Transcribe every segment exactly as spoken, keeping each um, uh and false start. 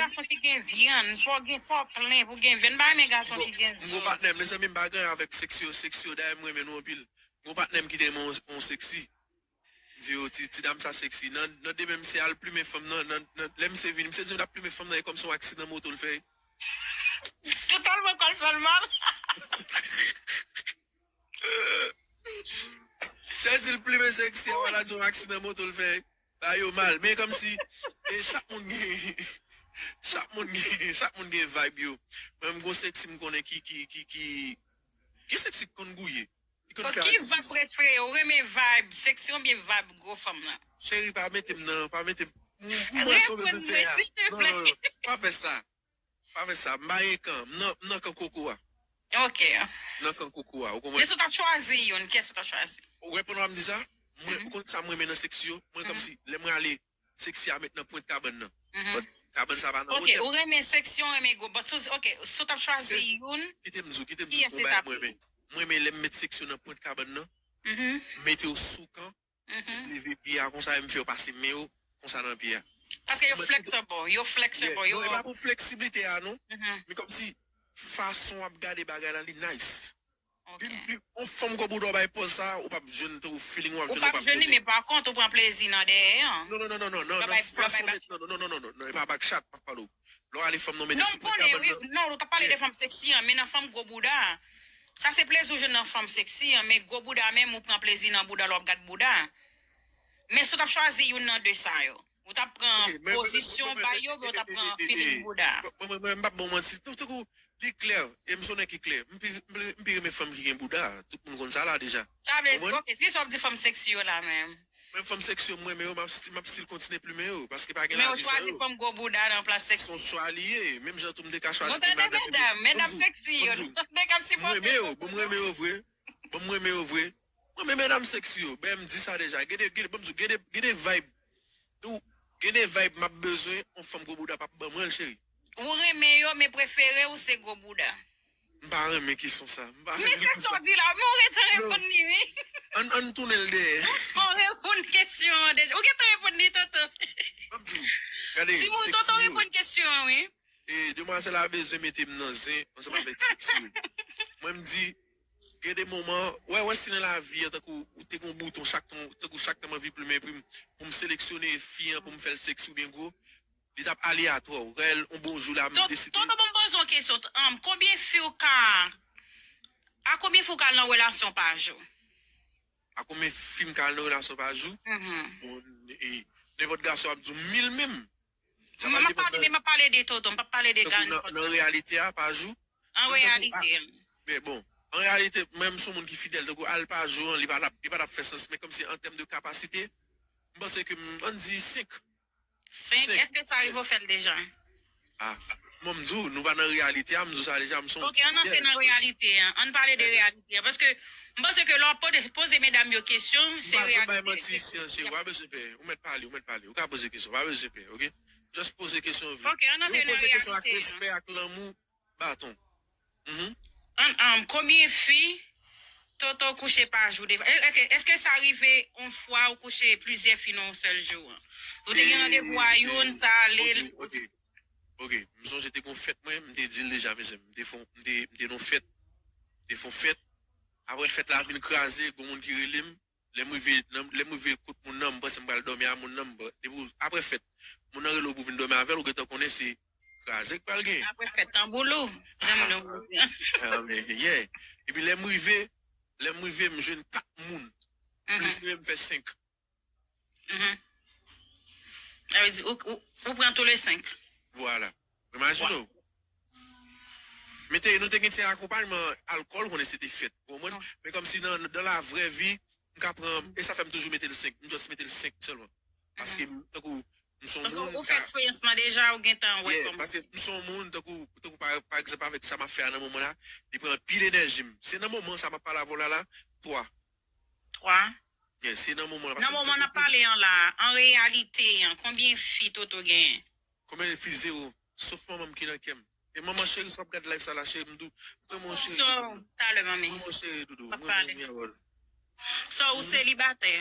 gason ki gen vyann, fò gen, fò plen pou gen vyann. M pa renmen gason ki gen zo. M gon patnè, mezanmi, m pa gen avèk seksi yo, seksi yo, dayè m renmen nou anpil. M gon patnè m ki te renmen yon, yon seksi. M di yo, ti, ti dam sa seksi. Nan, nan demen, misye al plimen fanm nan, nan, nan, lè misye vini, misye di m l ap plimen fanm nan, e kòmsi yon aksidan moto l fè. Totalman kòl fè l mal. Sè di l plimen seksi, a, wala di yon aksidan moto l fè. Ba yo mal. Men kòmsi, e, chak moun gen, chak moun gen, chak moun gen vibe yo. Mwen, m gon seksi m konnen ki, ki, ki, ki, gen seksi k konn gouye. Ki konn fè ki vibe atis. Prefere, ou renmen vibe seksi oubyen vibe gwo fanm nan? Cheri, pa mete m nan, pa mete m. M, m wè sa w bezwen fè a. Non, non, non, pa fè sa. Pa fè sa. M pa gen kan. M nan, m nan kan koko a. Ok. M nan kan koko a. Ou konprann? Men si w t ap chwazi youn, kiyès ou t ap chwazi? Ou konprann sa m di sa? Mwen, ou konn sa mwen renmen nan seksi yo? Mwen, kòmsi, lè mwen ale, seksi a met nan pwent kabann nan. But kabann sa pa nan wotè. Ok, ou renmen seksi, ou renmen gwo. But si w, ok, si w t ap chwazi youn, kite m di w, kite m di w, kiyès ou t ap renmen? Mwen renmen lè m met seksi yo nan pwent kabann nan, m mete yo sou kan, epi m leve pye a konsa, e m fè yo pase men yo konsa nan pye a. Paske yo flexible, yo flexible, yo. Non, e pa pou fleksiblite a, non. Men kòmsi fason w ap gade bagay la, li nice. Ok. Li, li, yon fanm gwo bouda w bay pòz sa, ou p ap jwenn tou feeling w ap jwenn, ou p ap jwenn li, men pa kont, ou pran plezi nan dèyè an. Non, non, non, non, non, non, nan fason met, non, non, non, non, non, non, e pa back shot m ap pale w. Lè w ale fanm nan mete sou pwent kabann nan. Non, ou t ap pale de fanm seksi an, men nan fanm gwo bouda. Sa se plezi w jwenn nan fanm seksi an, men gwo bouda menm, ou pran plezi nan bouda lè w ap gad bouda. Men si w t ap chwazi youn nan de sa yo, ou t ap pran pozisyon bay yo, oubyen ou t ap pran feeling bouda? Mwen, mwen, mwen, m p ap ba w manti. Tankou li klè, e m se yon nèg ki klè. M pi, m pi, m pi renmen fanm ki gen bouda. Tout moun konn sa la deja. Sa vle di, ok, kisa w ap di fanm seksi yo la menm? Menm fanm seksi yo, m renmen yo, m ap sti-, m ap still kontinye plimen yo, paske pa gen lavi san yo. Men ou chwazi fanm gwo bouda nan plas seksi. Se yon chwa li ye, menm jan tou m te ka chwazi gen madanm epi, medam, medam seksi yo, nou te ka sipote yo. M renmen yo, bon, m renmen yo vre. Bon, m renmen yo vre. Mwen, men medam seksi yo, ben, m di sa deja. Gen de, gen de, ban m di w, gen de, gen de vibe. Tou, gen de vibe m ap bezwen, yon fanm gwo bouda p ap ban mwen l, cheri. Ou renmen yo, men prefere w se gwo bouda. M pa renmen kesyon sa. M pa renmen kesyon sa. Men se sa w di la, men w gentan reponn li, wi. Ann, ann tounen l dèyè. Ou reponn kesyon an deja. Ou gentan reponn li, Toto. Ban m di w, gade, seksi yo. Timoun, Toto reponn kesyon an, wi. E demwazèl la bezwen mete m nan zen ansanm avèk seksi yo. Mwen, m di, gen de moman, wè, wè, si nan lavi a, tankou ou te gon bouton, chak tan, tankou chak tan m anvi plimen pou m, pou m seleksyone fi an, pou m fè l seksi oubyen gwo, li t ap aleyatwa. Rèl, yon bon jou la, m deside. Tonton, ban m poze w kesyon. Konbyen fi w ka, a konbyen fi w ka al nan relasyon pa jou? A konbyen fi m ka al nan relasyon pa jou? Bon, e, nenpòt gason ap di w mil menm. Sa pral depann nan, m ap pale de Toto, m p ap pale de gany. Nan reyalite a, pa jou. An reyalite. Men bon, an reyalite, mwen, m se yon moun ki fidèl, tankou al pa jou an, li pa t ap, li pa t ap fè sans, men kòmsi an tèm de kapasite, m panse ke m, ann di senk. Senk? Èske sa rive w fè l deja? Ah, mwen, m di w, nou pa nan reyalite a, m di w sa deja, m se yon moun ki fidèl. Ok, ann antre nan reyalite an. Ann pale de reyalite an. Paske m panse ke lè w ap poze, poze medam yo kesyon, se reyalite. M pa sot bay manti isi an, cheri. Ou pa bezwen pè. Ou mèt pale, ou mèt pale. Ou ka poze kesyon, ou pa bezwen pè, ok? Just poze kesyon vre. Ok, ann antre nan reyalite an. Ou poze kesyon ak respè, ak lanmou, baton. An, an, konbyen fi Toto kouche pa jou devan? E, ok, èske sa rive yon fwa ou kouche plizyè fi nan yon sèl jou an? Ou te gen randevou a youn, sa ale. Ok, ok. Ok, m sonje te gon fèt mwen, m te di l deja, mezanmi. M te fon, m te, m te nan fèt. M te fon fèt. Apre fèt la vin kraze, gon moun ki rele m. Lè m rive, lè m rive kot moun nan, m panse m pral dòmi a moun nan. M pa, depi w, apre fèt, moun nan rele w pou vin dòmi avè l, ou gentan konnen se kraze k pral gen. Apre fèt, tanbou lou. Jan m di w. Ah, men, yeah. Epi lè m rive, lè m rive, m jwenn kat moun. Plis li menm fè senk. Mhm. Sa vle di, ou, ou, ou pran tou le senk. Vwala. Imajine w. Men te, nou te gen ti akonpayman alkòl, konnen se te fèt. Ou konprann? Men kòmsi nan, nan la vrè vi, m ka pran, e sa fè m toujou mete l senk. M just mete l senk sèlman. Paske, m, tankou, m se yon moun. Paske ou fè eksperyans lan deja, ou gentan wè kòman. Yeah, paske m se yon moun, tankou, tankou pa, pa egzanp, avèk sa m ap fè a nan moman la, li pran anpil enèji m. Se nan moman sa m ap pale avè w la la, twa. Twa. Yeah, se nan moman la. Nan moman n ap pale an la, an reyalite an, konbyen fi Toto genyen? Konbyen fi? Zewo. Sof manman m ki nan kè m. E manman cheri, si w ap gad live sa la, cheri, m di w, m renmen w, cheri. Bonsoir, talè, manmi. M renmen w, cheri, doudou. M renmen w, mi amor. So, ou selibatè?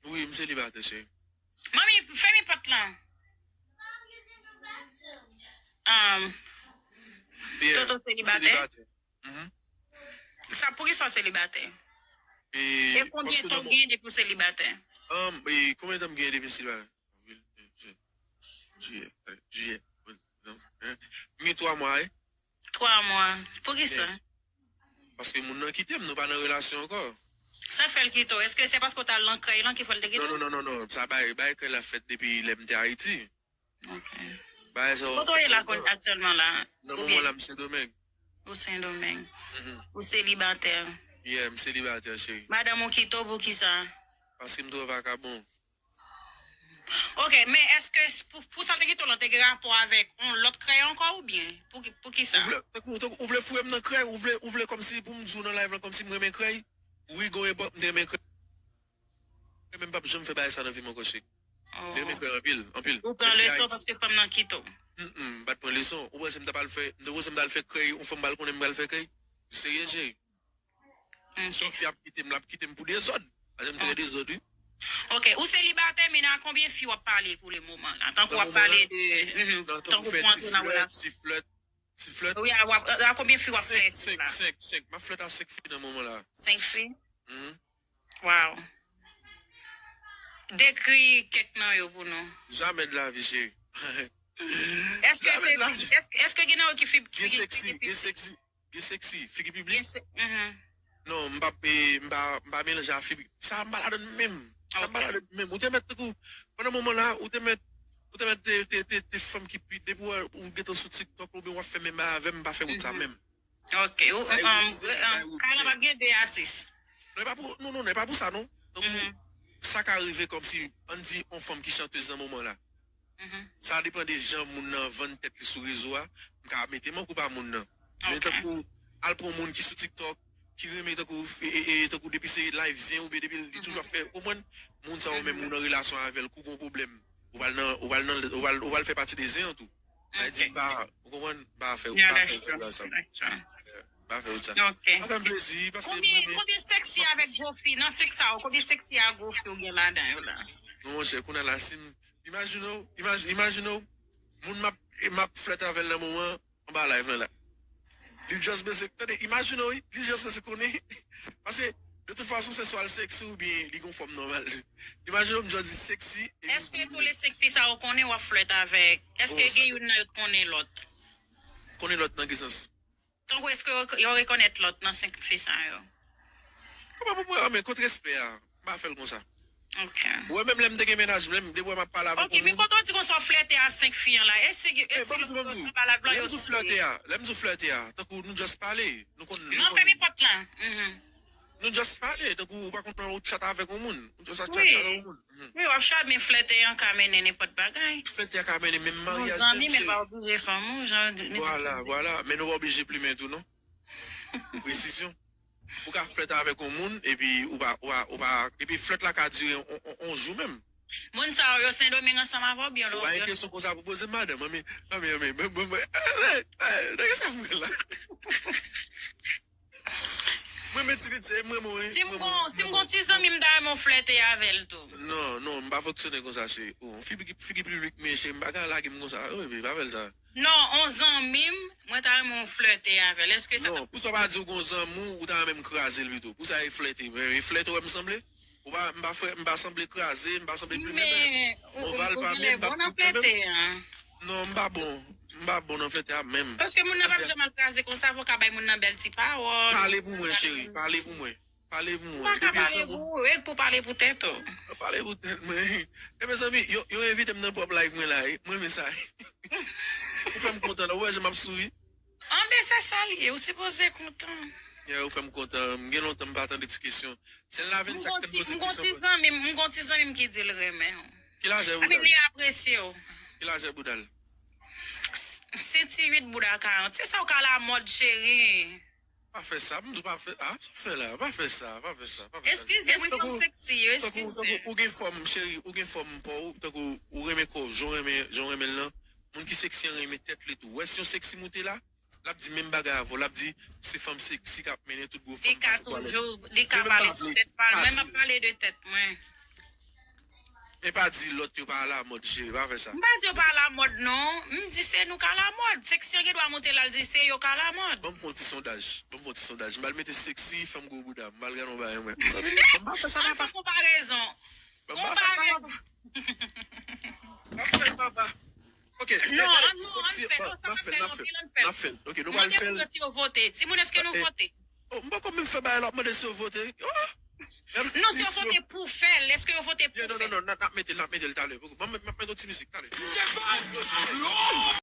Wi, m selibatè, cheri. Manmi, fèmen pòt lan. Toto selibatè? Sa, poukisa w selibatè? E konbyen tan w gen depi w selibatè? E konbyen tan m gen depi m selibatè? Jiyè, jiyè. M gen twa mwa, wi. Twa mwa. Poukisa? Paske moun nan kite m, nou pa nan relasyon ankò. Sa k fè l kite w? Èske se paske w t al nan krèy lan ki fè l te kite w? Non, non, non, non, non. Sa bay, bay krèy la fèt depi lè m te Ayiti. Ok. Bagay sa yo fèt lontan. Kote w ye la aktyèlman la? Nan moman la, m Sendomeng. Ou Sendomeng. Ou selibatè? Yeah, m selibatè, cheri. Madanm ou kite w poukisa? Paske m twò vakabon. Ok, men èske pou, pou sa te kite w lan te gen rapò avèk yon lòt krèy ankò oubyen? Pou, poukisa? Ou vle, ou vle fouye m nan krèy, ou vle, ou vle kòmsi pou m di w nan live lan kòmsi m renmen krèy? Wi, gon epòk m te renmen krèy. Men m p ap janm fè bagay sa nan vi m ankò, cheri. M te renmen krèy anpil, anpil. Ou pran leson paske fanm nan kite w? M pa t pran leson. Ou panse m t ap al fè, m te panse m t al fè krèy, yon fanm pral konnen m pral fè krèy? Serye, cheri. Sofia ap kite m, l ap kite m pou dezòd. Paske m trè dezòd, wi. Ok, ou selibatè, men a konbyen fi w ap pale pou le moman la? Tankou w ap pale de, tankou pou antre nan relasyon. Ti flèt, ti flèt. Wi, a, w ap, a konbyen fi w ap flète la? Senk, senk, senk. M ap flèt a senk fi nan moman la. Senk fi? Wow. Dekri kèk nan yo pou nou. Jamè de lavi, cheri. Èske se, èske, èske gen nan yo ki fi, ki, ki, ki, ki, gen seksi, gen seksi, figi piblik? Non, m pa, e, m pa, m pa melanje a figi. Sa m pa ladann menm. Sa m pa ladann menm. Ou te mèt tankou, pandan moman la, ou te mèt, ou te mèt te, te, te, te fanm ki pi, depi w, ou gentan sou TikTok oubyen w ap fè menm bagay avè m, m pa fè wout sa menm. Ok, ou, um, um, Kayla p ap gen de atis. Non, e pa pou, non, non, non, e pa pou sa, non. Donk, sa ka rive kòmsi, ann di, yon fanm ki chantez nan moman la. Sa depann de jan moun nan vann tèt li sou rezo a. M ka mete m an koup a moun nan. Men tankou, al pran moun ki sou TikTok, ki renmen tankou, e, e, e, tankou depi se live zen oubyen depi li toujou ap fè, ou konprann? Moun sa yo menm, moun nan relasyon avè l, kou gon pwoblèm. Ou pral nan, ou pral nan, ou pral, ou pral fè pati de zen an tou. Mwen di m pa, ou konprann, m pa fè, m pa fè sa, m pa fè sa. M pa fè sa. Sa fè m plezi, paske mwen menm. Konbyen seksi avèk gwo fi, nan sèks sa yo, konbyen seksi a gwo fi w gen ladan yo la? Non, monchè, kounye a la, si m, imajine w, imaj-, imajine w, moun m ap, m ap flète avè l nan moman, anba live lan la. Li just bezwen, tande, imajine w, wi, li just bezwen konnen. Paske, de tout fason, se swa l seksi oubyen li gon fòm nòmal. Imajine w, m just di seksi. Èske tou le senk fi sa yo konnen w ap flèt avèk? Èske gen youn nan yo t konnen lòt? Konnen lòt nan ki sans? Tankou èske yo, yo rekonèt lòt nan senk fi sa yo? Kòman pou mwen renmen kot respè a? M pa fè l konsa. Ok. Ou wè menm lè m te gen mennaj, menm depi w wè m ap pale avèk yon moun. Ok, men kote w di konsa w flète a senk fi an la? E si, e si lòt yo nan pale avèk yo. Lè m di w flète a, lè m di w flète a, tankou nou just pale, nou konn, nou konn. Nan fèmen pòt la. Nou just pale, tankou ou pa konn ou chat avèk yon moun. Ou just ap chat, chat avèk yon moun. Wi, w ap chat, men flète an ka mennen nenpòt bagay. Flète a ka mennen menm maryaj, menm cheri. Bon, zanmi, men pa oblije fanm ou, jan, men vwala, vwala. Men nou pa oblije plimen tou, non. Presizyon. Ou ka flèt avèk yon moun, epi ou pa, ou pa, ou pa, epi flèt la ka dire on, on, on jou menm. Moun sa yo, yo Sendomeng ansanm avè w, byen lè w. Ou pa gen kesyon konsa pou poze m, madanm, manmi, manmi, manmi, manmi, nèg sa mwen la. Mwen, men ti piti, mwen, mwen, si m gon, si m gon ti zanmi, m ta renmen w flète avè l tou. Non, non, m pa fonksyone konsa, cheri. Oh, figi, figi piblik, men cheri, m pa ka lage m konsa. Oh, bebe, pa fè l sa. Non, on zanmi m, mwen ta renmen w flète avè l. Èske sa... Non, poukisa w pa di w gon zanmi w, ou ta renmen m kraze l pito? Poukisa e flète? Men e flète w wè m sanble? Ou pa, m pa frè, m pa sanble kraze, m pa sanble plimen, men. Ou, ou, ou genlè bon nan flète, an. Non, m pa bon. M pa bon nan flète a menm. Paske moun nan p ap janm al kraze konsa, fò w ka bay moun nan bèl ti pawòl. Pale pou mwen, cheri, pale pou mwen. Pale pou mwen. Ou pa ka pale pou ou, e pou pale pou tèt ou. Pale pou tèt mwen. E mezanmi, yo, yo envite m nan pwòp live mwen la, wi. Mwen renmen sa. Ou fè m kontan la, ou wè jan m ap souri. Anben, se sa l ye, ou sipoze kontan. Yeah, ou fè m kontan. M gen lontan m pa tande ti kesyon. Sèl la vin sa k konn poze kesyon. M gon ti zanmi m, m gon ti zanmi m ki di l renmen w. Ki lajè bouda l? Epi li apresye w. Ki lajè bouda l? Sentiwit, bouda karant. Se sa w ka lamòd, cheri. Pa fè sa, m di w pa fè, ah, sa w fè la, pa fè sa, pa fè sa, pa fè sa. Eskize, wi, fanm seksi yo, eskize. Tankou, tankou, ou gen fòm, cheri, ou gen fòm pa w, tankou, ou renmen kò w, jan w renmen, jan w renmen l lan. Moun ki seksi an renmen tèt li tou. Wè, si yon seksi moute la, l ap di menm bagay avè w, l ap di, se fanm seksi k ap mennen tout gwo fanm pase pwale. Li ka toujou, li ka pale de tèt pa l, mwen m ap pale de tèt mwen. E pa di lòt yo pa alamòd, cheri, pa fè sa. M pa di yo pa alamòd non. M di se nou k alamòd. Seksyon gen dwa monte la, l di se yo k alamòd. Ban m fè yon ti sondaj. Ban m fè yon ti sondaj. M pral mete seksi, fanm gwo bouda. M pral gade yon bagay mwen. Mezanmi, ban m pa fè sa, An papa. Fè konparezon. Ban m pa fè sa, papa. M ap fè l, papa. Ok. Non, eh, eh, an non, an seksi, fè l. ban- Non, sa N ap fè l, n ap fè l, n ap fè l. Ok, nou pral Mande fè pou l. yo si yo vote. Timoun, èske nou Eh, vote? Oh, m poko menm fè bagay la, ap mande si yo vote. Oh! Non, si yo vote pou fè l, èske yo vote pou Non, fè? non, non, non, n ap mete l, n ap mete l talè. Poko, m ap mete yon ti mizik talè.